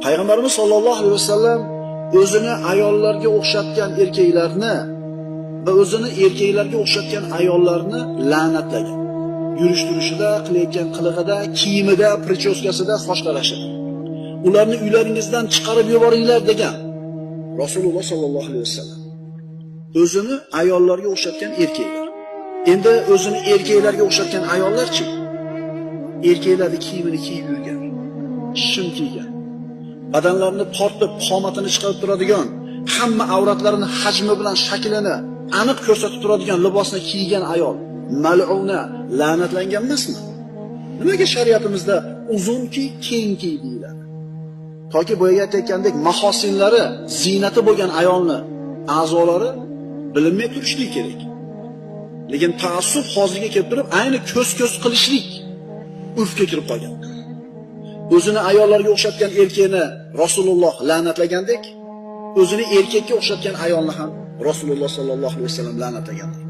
Payg'ambarimiz sollallohu alayhi vasallam o'zini ayollarga o'xshatgan erkaklarni va o'zini erkaklarga o'xshatgan ayollarni la'natlagan. Yurish turishida, qilayotgan qilig'ida, kiyimida, prichoskasida, soch tarashida. Ularni uylaringizdan chiqarib yuboringlar degan Rasululloh sollallohu alayhi vasallam. O'zini ayollarga o'xshatgan erkaklar. Endi o'zini erkaklarga o'xshatgan ayollarchi? Erkaklarning kiyimini kiyib yurgan, shim kiygan, badanlarini tortib, qomatini chiqarib turadigan, hamma avratlarini hajmi bilan shaklini aniq ko'rsatib turadigan libosni kiygan ayol mal'una, la'natlangan emasmi? Nimaga shariatimizda uzun kiy, keng kiy deyiladi? Toki boyaga aytgandek mahosinlari, ziynati bo'lgan ayolni a'zolari bilinmay turishligi kerak. Lekin taassub hozirga kelib turib, ayni ko'z-ko'z qilishlik urfga kirib qolgan. O'zini ayollarga o'xshatgan erkakni Rasululloh la'natlagandek, o'zini erkakka o'xshatgan ayolni ham Rasululloh sollallohu alayhi vasallam la'natlagandir.